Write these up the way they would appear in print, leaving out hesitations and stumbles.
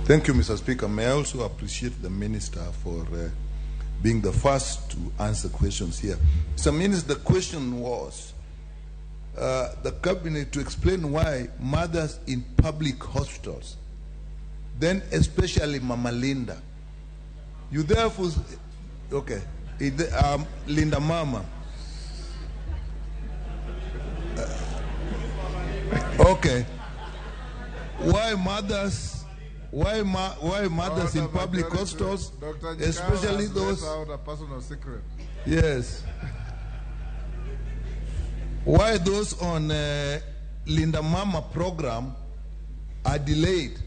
Thank you, Mr. Speaker. May I also appreciate the Minister for being the first to answer questions here. Mr. Minister, the question was the Cabinet to explain why mothers in public hospitals, then especially Mama Linda, you therefore, okay, Linda Mama. Okay. Why mothers? Why mothers in public hospitals, especially those? Out a personal secret. Yes. Why those on Linda Mama program are delayed?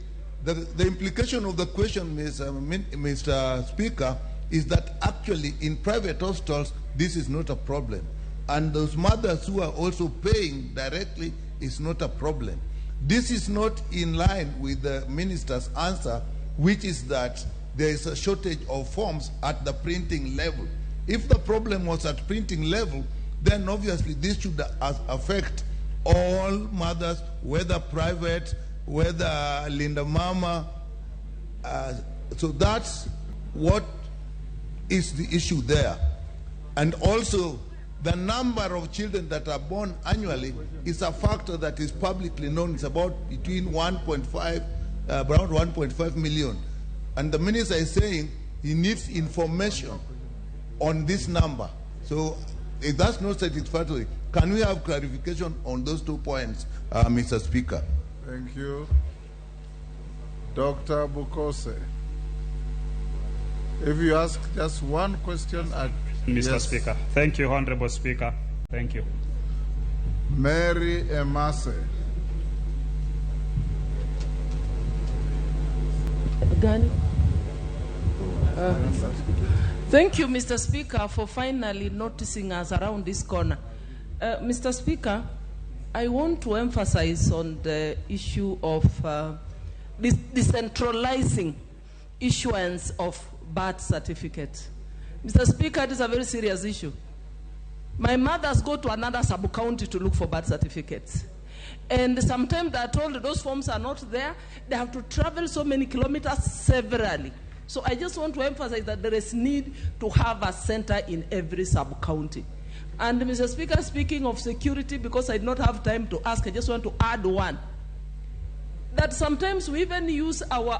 The implication of the question, Mr. Speaker, is that actually in private hospitals this is not a problem, and those mothers who are also paying directly is not a problem. This is not in line with the minister's answer, which is that there is a shortage of forms at the printing level. If the problem was at printing level, then obviously this should affect all mothers, whether private, whether Linda Mama. So that's what is the issue there. And also, the number of children that are born annually is a factor that is publicly known. It's about between 1.5, around 1.5 million. And the minister is saying he needs information on this number. So if that's not satisfactory, can we have clarification on those 2 points, Mr. Speaker? Thank you. Dr. Bukose. If you ask just one question at Mr. Yes. Speaker. Thank you, Honorable Speaker. Thank you. Mary Emase. Thank you, Mr. Speaker, for finally noticing us around this corner. Mr. Speaker, I want to emphasize on the issue of decentralizing issuance of birth certificates. Mr. Speaker, it is a very serious issue. My mothers go to another sub-county to look for birth certificates. And sometimes they are told those forms are not there. They have to travel so many kilometers severally. So I just want to emphasize that there is need to have a center in every sub-county. And Mr. Speaker, speaking of security, because I did not have time to ask, I just want to add one. That sometimes we even use our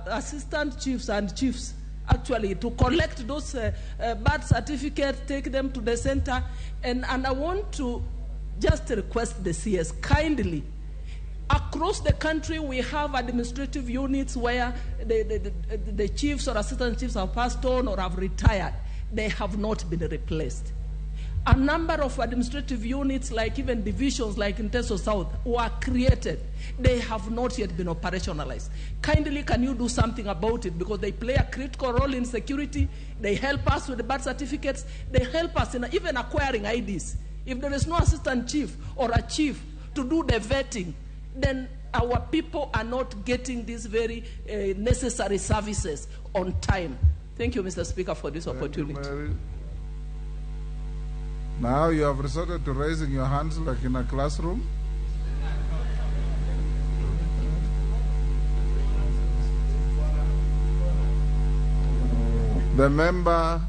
assistant chiefs and chiefs actually to collect those birth certificates, take them to the center. And I want to just request the CS kindly. Across the country, we have administrative units where the chiefs or assistant chiefs have passed on or have retired. They have not been replaced. A number of administrative units, like even divisions like in Teso South, were created. They have not yet been operationalized. Kindly, can you do something about it? Because they play a critical role in security. They help us with the birth certificates. They help us in even acquiring IDs. If there is no assistant chief or a chief to do the vetting, then our people are not getting these very necessary services on time. Thank you, Mr. Speaker, for this opportunity. Thank you, Mary. Now you have resorted to raising your hands like in a classroom. The member,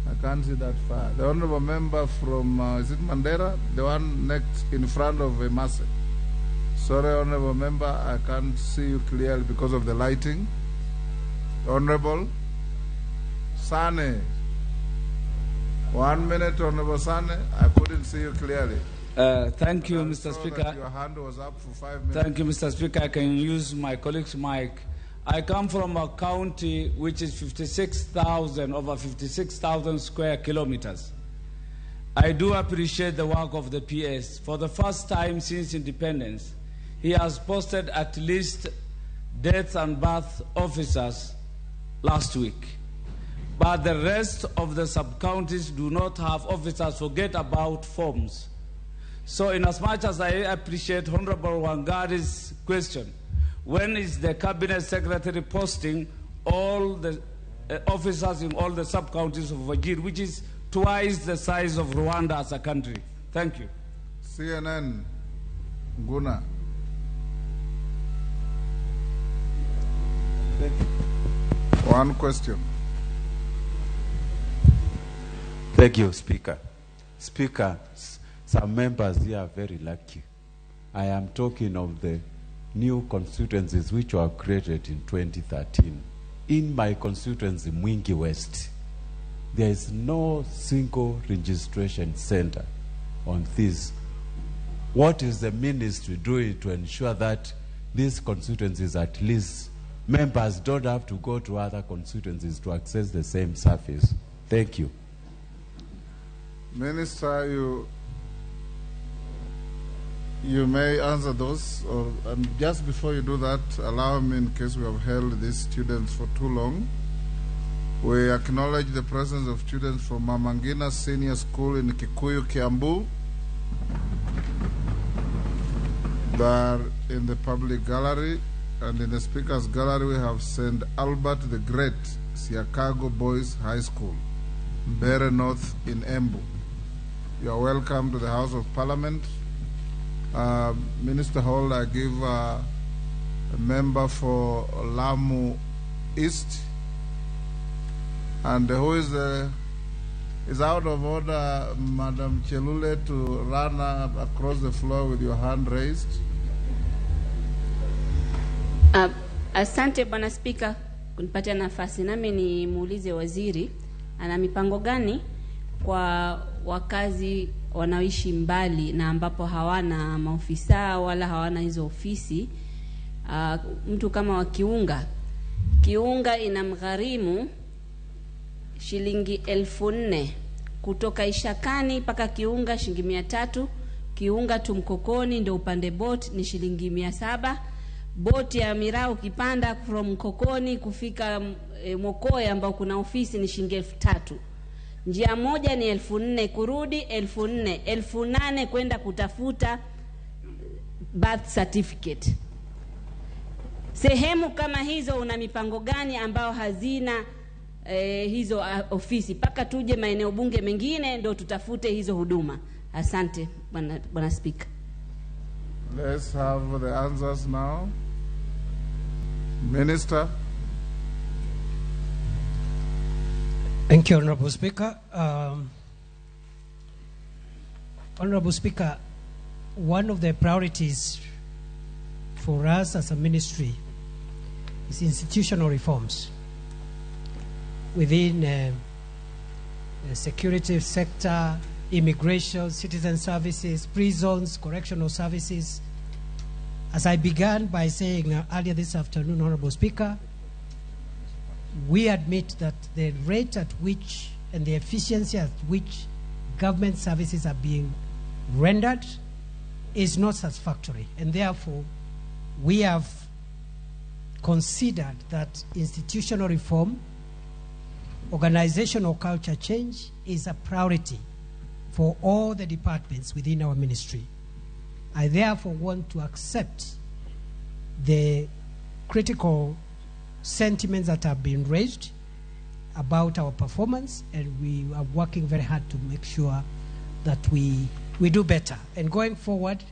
I can't see that far. The honorable member from, is it Mandera? The one next in front of Emase. Sorry, honorable member, I can't see you clearly because of the lighting. Honorable Sane. 1 minute, Honorable Sane. I couldn't see you clearly. Thank you, Mr. Speaker. Your hand was up for 5 minutes. Thank you, Mr. Speaker. I can use my colleague's mic. I come from a county which is 56,000, over 56,000 square kilometers. I do appreciate the work of the PS. For the first time since independence, he has posted at least death and birth officers last week. But the rest of the sub-counties do not have officers. Forget about forms. So in as much as I appreciate Honorable Wangari's question, when is the Cabinet Secretary posting all the officers in all the sub-counties of Wajir, which is twice the size of Rwanda as a country? Thank you. CNN, Guna. Thank you. One question. Thank you, Speaker. Speaker, some members here are very lucky. I am talking of the new constituencies which were created in 2013. In my constituency, Mwingi West, there is no single registration center on this. What is the ministry doing to ensure that these constituencies, at least members don't have to go to other constituencies to access the same service? Thank you. Minister, you may answer those. And just before you do that, allow me, in case we have held these students for too long, we acknowledge the presence of students from Mamangina Senior School in Kikuyu, Kiambu. They are in the public gallery, and in the speaker's gallery we have St. Albert the Great, Siakago Boys High School, Mbeere North in Embu. You are welcome to the House of Parliament. Minister Hall, I give a member for Lamu East. And who is the, is out of order, Madam Chelule, to run across the floor with your hand raised? Asante Bwana Spika kunipatia nafasi. Nami nimuulize waziri ana mipango gani kwa wakazi wanaoishi mbali na ambapo hawana maofisa wala hawana hizo ofisi. Mtu kama wa Kiunga, Kiunga inamgharimu shilingi 4,000 kutoka Ishakani mpaka Kiunga shilingi 300, Kiunga tu Mkokoni ndio upande boat ni shilingi 700. Boti ya miraa ukipanda from Mkokoni kufika Mokoe ambao kuna ofisi ni shilingi 3,000. Njia moja ni 4,000 kurudi, 4,000, 8,000 kwenda kutafuta birth certificate. Sehemu kama hizo una mipango gani ambao hazina hizo ofisi mpaka tuje maeneo bunge mengine ndo tutafute hizo huduma? Asante Bwana Spika. Let's have the answers now. Minister. Thank you, Honorable Speaker. Honorable Speaker, one of the priorities for us as a ministry is institutional reforms within the security sector, immigration, citizen services, prisons, correctional services. As I began by saying earlier this afternoon, Honorable Speaker, we admit that the rate at which and the efficiency at which government services are being rendered is not satisfactory. And therefore, we have considered that institutional reform, organizational culture change is a priority for all the departments within our ministry. I therefore want to accept the critical sentiments that have been raised about our performance, and we are working very hard to make sure that we do better. And going forward,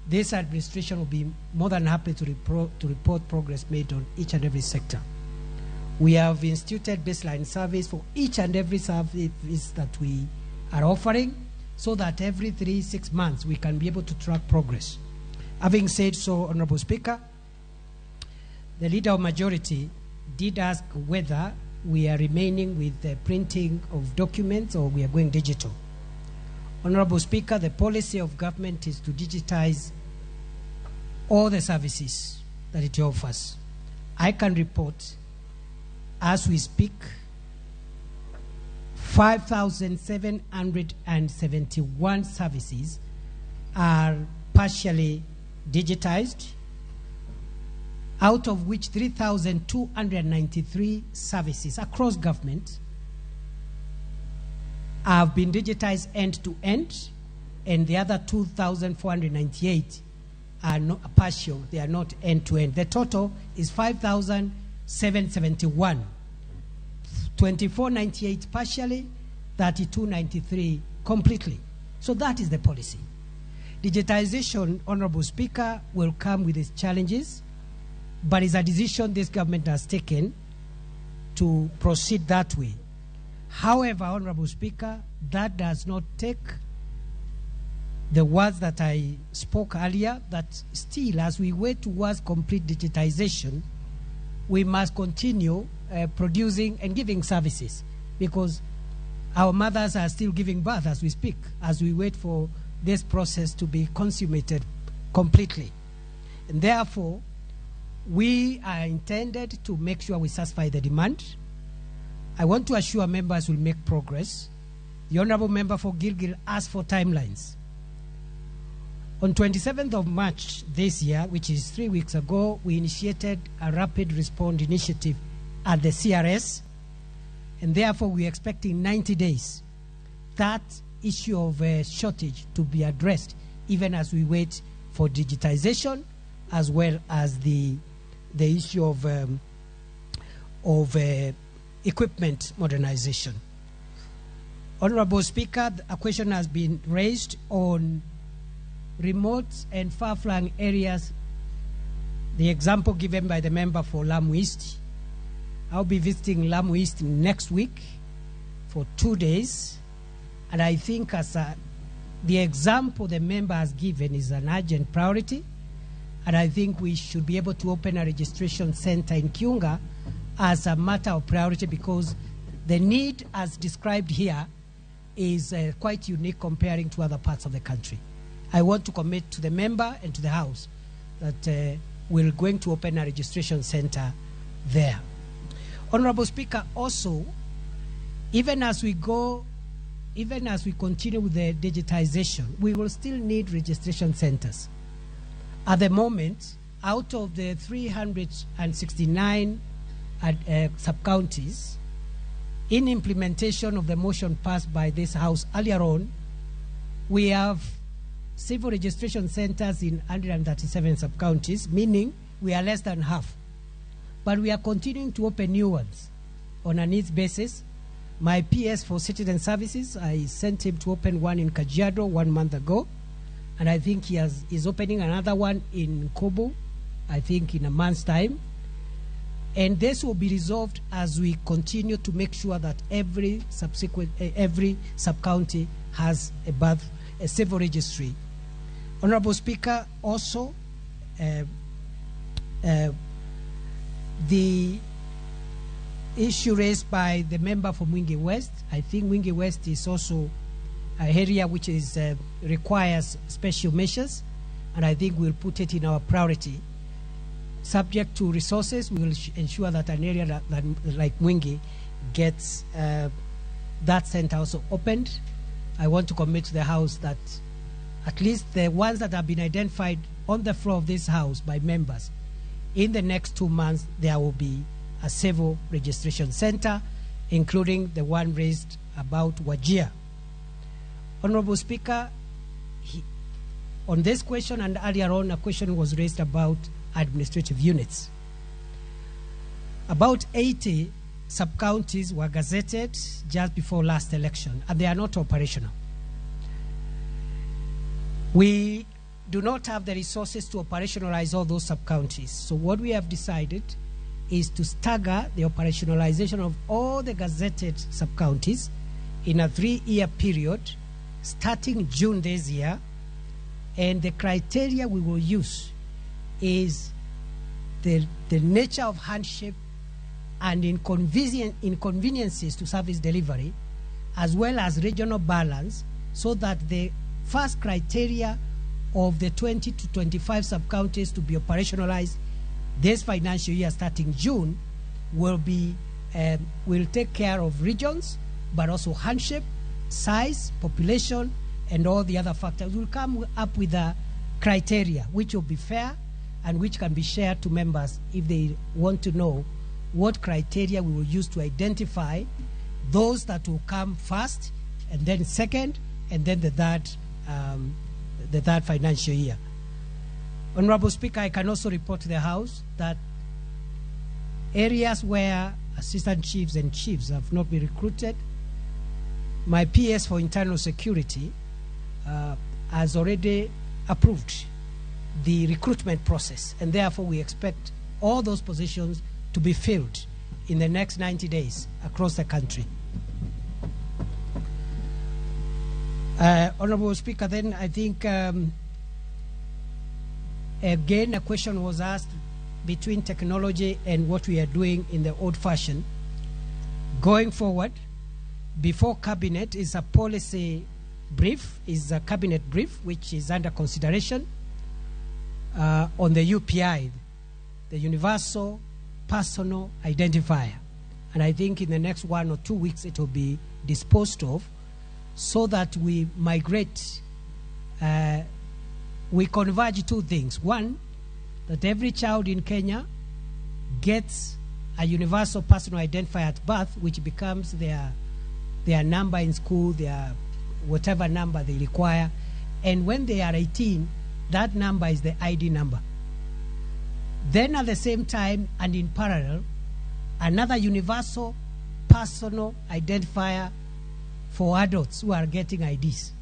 this administration will be more than happy to report progress made on each and every sector. We have instituted baseline surveys for each and every service that we are offering, so that every 3-6 months we can be able to track progress. Having said so, Honorable Speaker, the Leader of Majority did ask whether we are remaining with the printing of documents or we are going digital. Honorable Speaker, the policy of government is to digitize all the services that it offers. I can report, as we speak, 5,771 services are partially digitized, out of which 3,293 services across government have been digitized end-to-end, and the other 2,498 are not partial, they are not end-to-end. The total is 5,771. 2,498 partially, 3,293 completely. So that is the policy. Digitization, Honorable Speaker, will come with its challenges. But it's a decision this government has taken to proceed that way. However, Honorable Speaker, that does not take the words that I spoke earlier, that still as we wait towards complete digitization, we must continue producing and giving services, because our mothers are still giving birth as we speak, as we wait for this process to be consummated completely. And therefore, we are intended to make sure we satisfy the demand. I want to assure members we'll make progress. The Honorable Member for Gilgil asked for timelines. On 27th of March this year, which is 3 weeks ago, we initiated a rapid response initiative at the CRS, and therefore we are expecting 90 days that issue of shortage to be addressed, even as we wait for digitization, as well as the issue of equipment modernization. Honorable Speaker, a question has been raised on remote and far-flung areas. The example given by the member for Lamu East. I'll be visiting Lamu East next week for 2 days, and I think as the example the member has given is an urgent priority, and I think we should be able to open a registration center in Kiunga as a matter of priority, because the need as described here is quite unique comparing to other parts of the country. I want to commit to the member and to the House that we're going to open a registration center there. Honorable Speaker, also, even as we go, even as we continue with the digitization, we will still need registration centers. At the moment, out of the 369 sub-counties, in implementation of the motion passed by this House earlier on, we have civil registration centers in 137 sub-counties, meaning we are less than half. But we are continuing to open new ones on a needs basis. My PS for Citizen Services, I sent him to open one in Kajiado 1 month ago, and I think he is opening another one in Kobo, I think in a month's time. And this will be resolved as we continue to make sure that every subsequent, every sub-county has a civil registry. Honorable Speaker, also the issue raised by the member for Mwingi West, I think Mwingi West is also an area which is requires special measures, and I think we'll put it in our priority. Subject to resources, we will ensure that an area that like Mwingi gets that center also opened. I want to commit to the House that at least the ones that have been identified on the floor of this House by members, in the next 2 months, there will be a civil registration center, including the one raised about Wajir. Honorable Speaker, on this question and earlier on, a question was raised about administrative units. About 80 sub-counties were gazetted just before last election, and they are not operational. We do not have the resources to operationalize all those sub-counties. So what we have decided is to stagger the operationalization of all the gazetted sub-counties in a 3-year period, starting June this year, and the criteria we will use is the nature of hardship and inconveniences to service delivery, as well as regional balance, so that the first criteria of the 20 to 25 sub-counties to be operationalized this financial year starting June will be will take care of regions, but also hardship, size, population, and all the other factors. We'll come up with a criteria which will be fair and which can be shared to members if they want to know what criteria we will use to identify those that will come first, and then second, and then the third financial year. Honorable Speaker, I can also report to the House that areas where assistant chiefs and chiefs have not been recruited, my PS for Internal Security has already approved the recruitment process, and therefore we expect all those positions to be filled in the next 90 days across the country. Honorable Speaker, then I think again a question was asked between technology and what we are doing in the old fashion. Going forward, before Cabinet is a policy brief, is a Cabinet brief, which is under consideration on the UPI, the Universal Personal Identifier. And I think in the next 1 or 2 weeks it will be disposed of, so that we migrate, we converge two things. One, that every child in Kenya gets a universal personal identifier at birth, which becomes their number in school, their whatever number they require. And when they are 18, that number is the ID number. Then at the same time and in parallel, another universal personal identifier for adults who are getting IDs.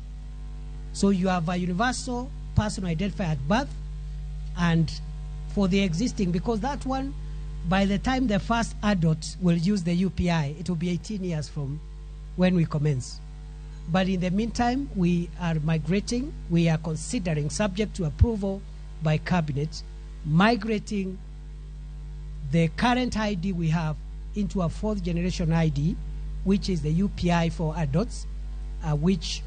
So you have a universal personal identifier at birth, and for the existing, because that one, by the time the first adult will use the UPI, it will be 18 years from when we commence. But in the meantime, we are migrating, we are considering, subject to approval by Cabinet, migrating the current ID we have into a fourth generation ID, which is the UPI for adults, which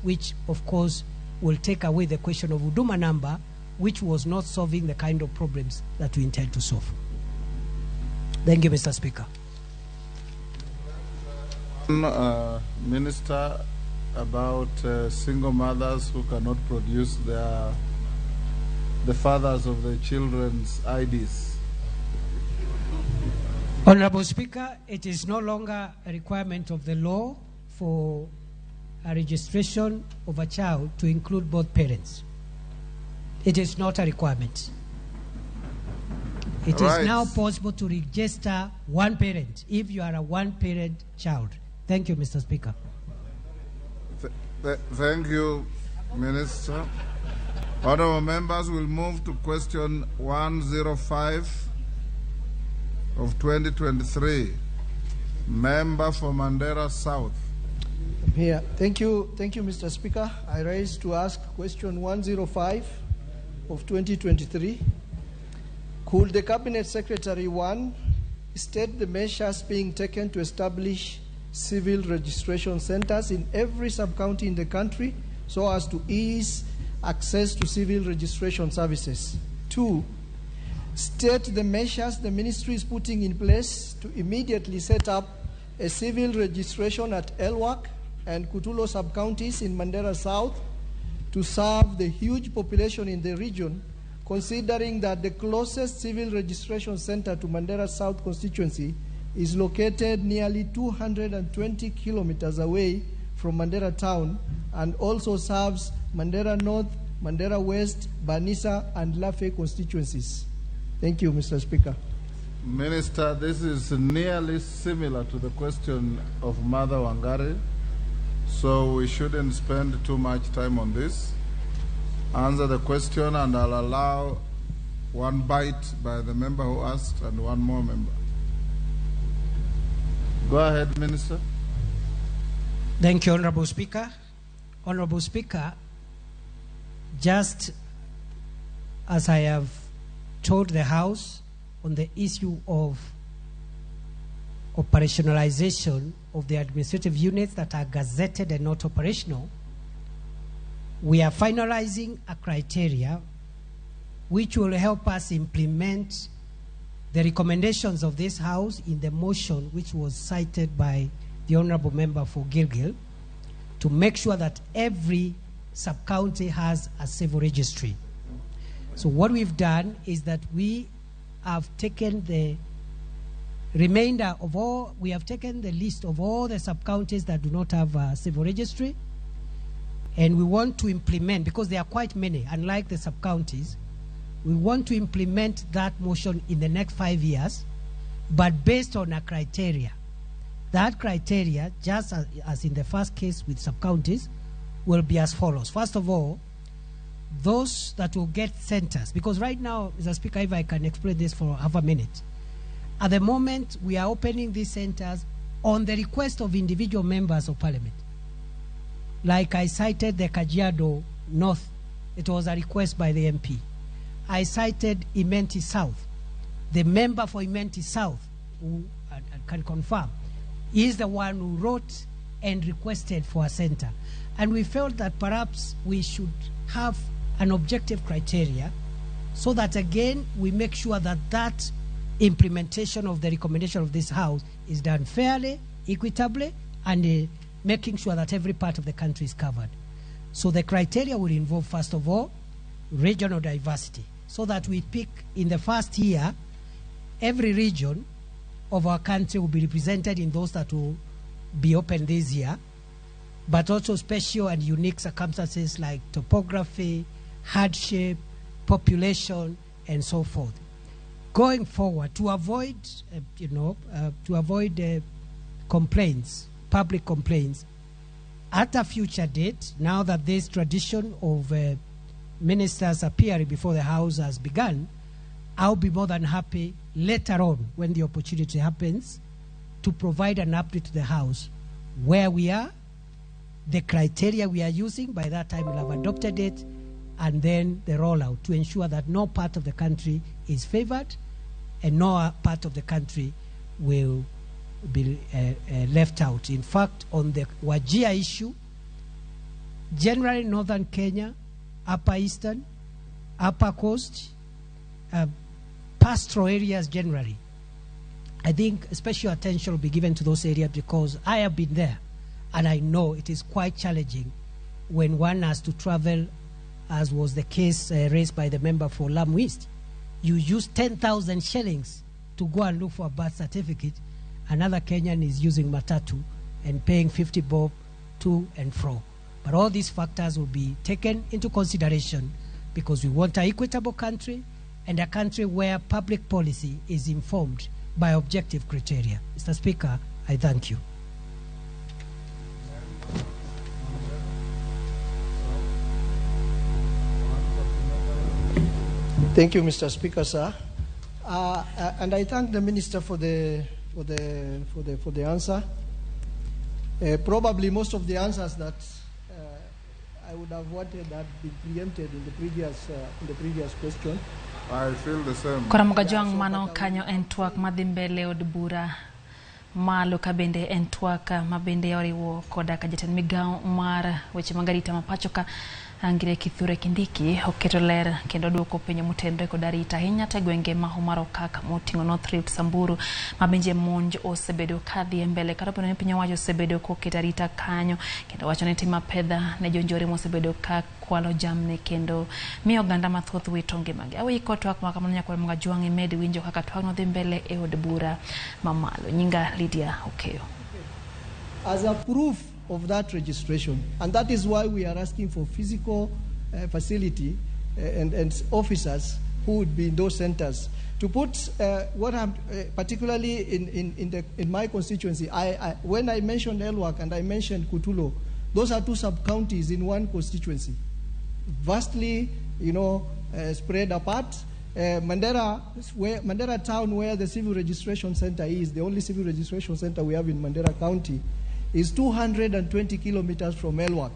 of course will take away the question of Huduma number, which was not solving the kind of problems that we intend to solve. Thank you, Mr. Speaker. Minister, about single mothers who cannot produce the fathers of their children's IDs. Honorable Speaker, it is no longer a requirement of the law for a registration of a child to include both parents. It is not a requirement. It is now possible to register one parent if you are a one-parent child. Thank you, Mr. Speaker. Thank you, Minister. Honorable members, will move to question 105 of 2023. Member for Mandera South. I'm here. Thank you, Mr. Speaker. I rise to ask question 105 of 2023. Could the Cabinet Secretary, 1, state the measures being taken to establish civil registration centers in every sub-county in the country so as to ease access to civil registration services? 2, state the measures the ministry is putting in place to immediately set up a civil registration at Elwak and Kutulo sub-counties in Mandera South to serve the huge population in the region, considering that the closest civil registration center to Mandera South constituency is located nearly 220 kilometers away from Mandera town and also serves Mandera North, Mandera West, Banisa, and Lafe constituencies. Thank you, Mr. Speaker. Minister, this is nearly similar to the question of Mother Wangari, so we shouldn't spend too much time on this. Answer the question, and I'll allow one bite by the member who asked and one more member. Go ahead, Minister. Thank you, Honorable Speaker. Honorable Speaker, just as I have told the House on the issue of operationalization of the administrative units that are gazetted and not operational, we are finalizing a criteria which will help us implement the recommendations of this House in the motion which was cited by the Honorable Member for Gilgil, to make sure that every sub-county has a civil registry. So what we've done is that we have taken the remainder of all, we have taken the list of all the sub-counties that do not have a civil registry, and we want to implement, because there are quite many, unlike the sub-counties, we want to implement that motion in the next 5 years, but based on a criteria. That criteria, just as in the first case with sub-counties, will be as follows. First of all, Those that will get centers, because right now, Mr. Speaker, if I can explain this for half a minute. At the moment, we are opening these centers on the request of individual members of parliament. Like I cited the Kajiado North, it was a request by the MP. I cited Imenti South. The member for Imenti South, who I can confirm, is the one who wrote and requested for a center. And we felt that perhaps we should have an objective criteria so that, again, we make sure that that implementation of the recommendation of this House is done fairly, equitably, and making sure that every part of the country is covered. So the criteria will involve, first of all, regional diversity, so that we pick in the first year, every region of our country will be represented in those that will be open this year, but also special and unique circumstances like topography, hardship, population, and so forth. Going forward, to avoid, complaints, public complaints, at a future date, now that this tradition of ministers appearing before the House has begun, I'll be more than happy later on, when the opportunity happens, to provide an update to the House where we are, the criteria we are using. By that time we'll have adopted it, and then the rollout to ensure that no part of the country is favored and no part of the country will be left out. In fact, on the Wajir issue, generally northern Kenya, upper eastern, upper coast, pastoral areas generally, I think special attention will be given to those areas, because I have been there and I know it is quite challenging when one has to travel, as was the case raised by the member for Lamu East. You use 10,000 shillings to go and look for a birth certificate. Another Kenyan is using matatu and paying 50 bob to and fro. But all these factors will be taken into consideration, because we want an equitable country and a country where public policy is informed by objective criteria. Mr. Speaker, I thank you. Thank you, Mr. Speaker, sir. And I thank the minister for the answer. Probably most of the answers that I would have wanted had been preempted in the previous question. I feel the same. Koro Kajwang' mano kanyo en twak madhi mbele od bura malo ka bende en twak ma bende oriwo koda ka jatend migawo mar weche mag arita ma pacho ka Angire Kithure Kindiki oketo ler kendo duoko penjo motenore kod arita ahinya te gwenge ma Homa Okak moting'o North Rift, Samburu ma bende monj osebedo kadhi e mbele kata obedo ni piny owacho osebedo koketo arita kanyo kendo wacho ni tim apedha ne jonjore mosebedo ka kwalo jamni kendo miyo oganda mathoth wito ngimagi. Aweyi kod twak ma kamano nyakwar Kajwang' imed winjo kaka twakno dhi mbele e od bura mamalo. Nyinga Lydia Okeyo. As a proof of that registration, and that is why we are asking for physical facility and officers who would be in those centers. To put what I'm particularly in my constituency, when I mentioned Elwak and I mentioned Kutulo, those are two sub-counties in one constituency, vastly, spread apart. Mandera town, where the civil registration center is, the only civil registration center we have in Mandera County, is 220 kilometers from Elwak.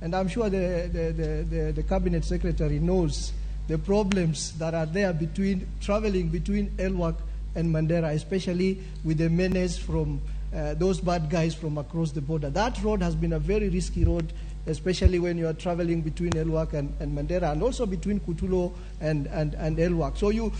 And I'm sure the cabinet secretary knows the problems that are there between traveling between Elwak and Mandera, especially with the menace from those bad guys from across the border. That road has been a very risky road, especially when you are traveling between Elwak and Mandera, and also between Kutulo and Elwak. So you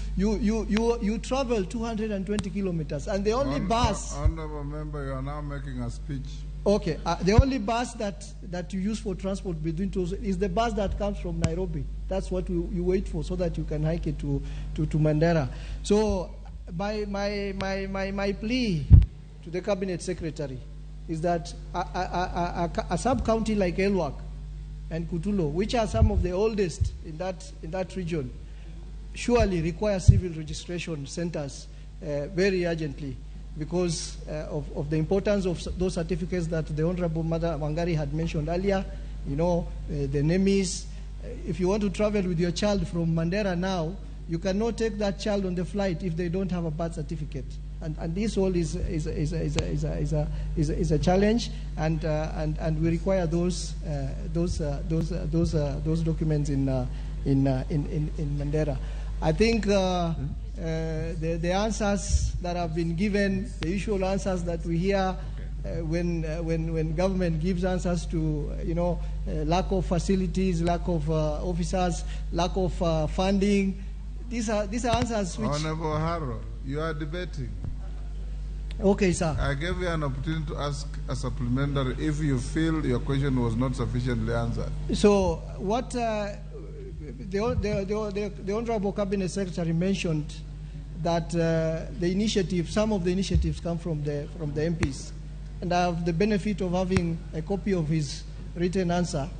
travel 220 kilometers, and the only bus... Honorable member, you are now making a speech. Okay, the only bus that you use for transport between two is the bus that comes from Nairobi. That's what you wait for, so that you can hike it to Mandera. So my plea to the cabinet secretary is that a sub-county like Elwak and Kutulo, which are some of the oldest in that region, surely require civil registration centers very urgently, because of the importance of those certificates that the Honorable Mother Wangari had mentioned earlier, the NEMIS, If you want to travel with your child from Mandera now, you cannot take that child on the flight if they don't have a birth certificate. And this all is a challenge, and we require those documents in Mandera. I think the answers that have been given, the usual answers that we hear when government gives answers to lack of facilities, lack of officers, lack of funding. These are answers which... Honorable Haro, you are debating. Okay, sir. I gave you an opportunity to ask a supplementary if you feel your question was not sufficiently answered. So what the Honorable Cabinet Secretary mentioned that the initiative, some of the initiatives come from the MPs. And I have the benefit of having a copy of his written answer.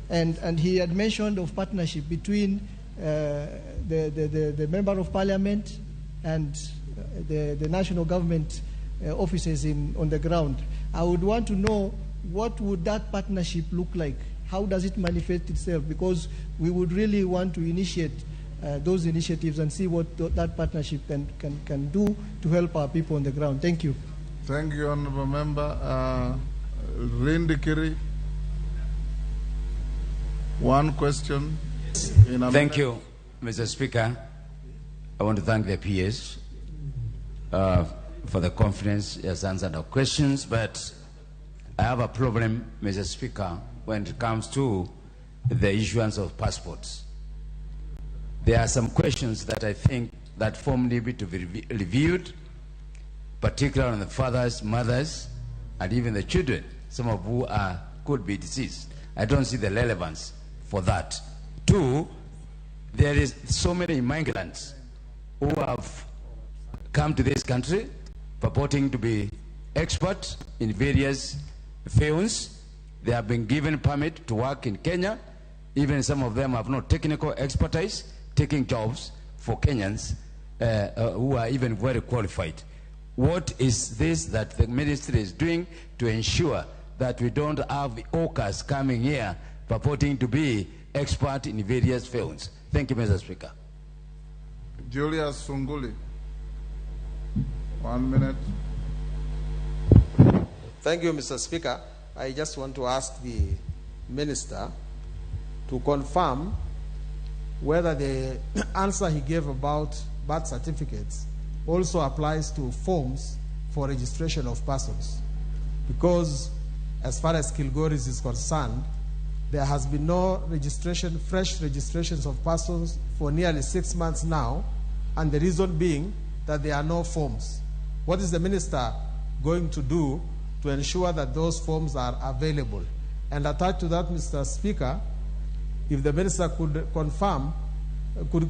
And he had mentioned of partnership between the Member of Parliament and the national government offices on the ground. I would want to know what would that partnership look like? How does it manifest itself? Because we would really want to initiate those initiatives and see what that partnership can do to help our people on the ground. Thank you. Thank you, Honorable Member. Rindikiri, one question. Thank you, Mr. Speaker. I want to thank the PS for the confidence he has answered our questions, but I have a problem, Mr. Speaker, when it comes to the issuance of passports. There are some questions that I think that form need to be reviewed, particularly on the fathers, mothers, and even the children, some of who could be deceased. I don't see the relevance for that. Two, there is so many immigrants who have come to this country purporting to be experts in various fields. They have been given permit to work in Kenya. Even some of them have no technical expertise, taking jobs for Kenyans who are even very qualified. What is this that the ministry is doing to ensure that we don't have workers coming here purporting to be expert in various fields? Thank you, Mr. Speaker. Julius Sunguli, 1 minute. Thank you, Mr. Speaker. I just want to ask the minister to confirm whether the answer he gave about birth certificates also applies to forms for registration of persons. Because as far as Kilgoris is concerned, there has been no registration, fresh registrations of persons for nearly 6 months now, and the reason being that there are no forms. What is the minister going to do to ensure that those forms are available? And attached to that, Mr. Speaker, if the minister could confirm, could